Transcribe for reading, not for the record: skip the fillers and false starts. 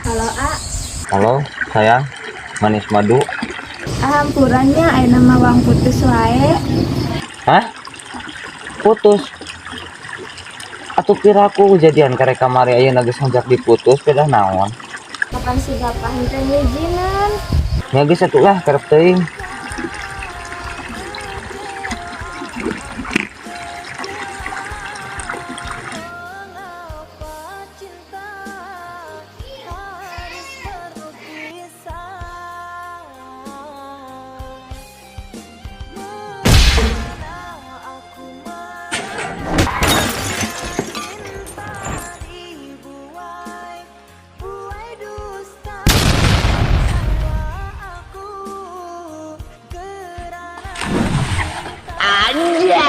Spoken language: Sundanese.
Halo, A. Halo, sayang. Manis madu. Hampura nya, ayeuna mah urang putus wae. Hah? Putus. Atuh piraku jadian karek kamari, ayeuna geus ngajak diputus, pedah naon? Kapan si bapak henteu ngijinan? Ya geus atuh lah, karep teuing. Mengapa cinta harus berpisah? Mana aku cinta dibuai, buai dusta. Aku kerana cinta.